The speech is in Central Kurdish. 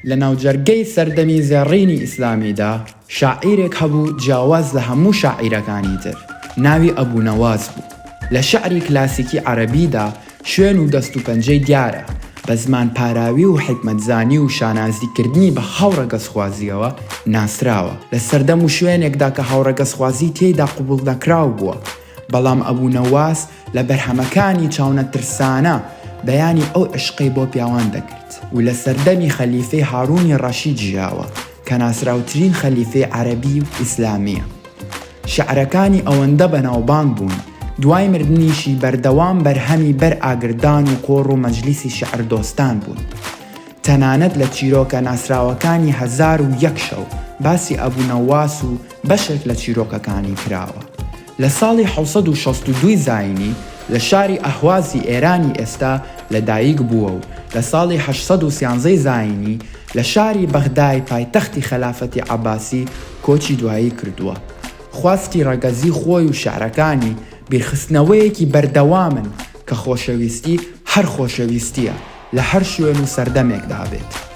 لە ناوجەرگەی سەردەمی زێڕینی ئیسلامیدا شاعیرێک هەبوو جیاواز لە هەموو شاعیرەکانی تر، ناوی ئەبو نەواس بوو. لە شیعری کلاسیکی عەرەبیدا شوێن و دەست و پەنجەی دیارە، بە زمان پاراوی و حیکمەتزانی و شانازیکردنی بە هاوڕەگەزخوازییەوە ناسراوە، لە سەردەم و شوێنێکدا کە هاوڕەگەزخوازی تێیدا قبوڵنەکراو بووە، بەڵام ئەبو نەواس لە بەرهەمەکانی چاونەترسانە بەیانی ئەو عیشقەی بۆ پیاوان دەکرد و لە سەردەمی خەلیفەی هارونی ڕەشید ژیاوە کە ناسراوترین خەلیفەی عەرەبی و ئیسلامییە. شیعرەکانی ئەوەندە بەناوبانگ بوون دوای مردنیشی بەردەوام بەرهەمی بەر ئاگردان و کۆڕ و مەجلیسی شیعردۆستان بوون. تەنانەت لە چیرۆکە ناسراوەکانی 1001 شەو باسی ئەبو نەواس و بەشێک لە چیرۆکەکانی کراوە. لە ساڵی 762 ی زایینی لە شاری ئەهوازی ئێرانی ئێستا لە دایک بووە و لە ساڵی 813 ی زایینی لە شاری بەغدای پایتەختی خەلافەتی عەباسی کۆچی دوایی کردووە. خواستی ڕەگەزی خۆی و شیعرەکانی بیرخستنەوەیەکی بەردەوامن کە خۆشەویستی هەر خۆشەویستییە لە هەر شوێن و سەردەمێکدا بێت.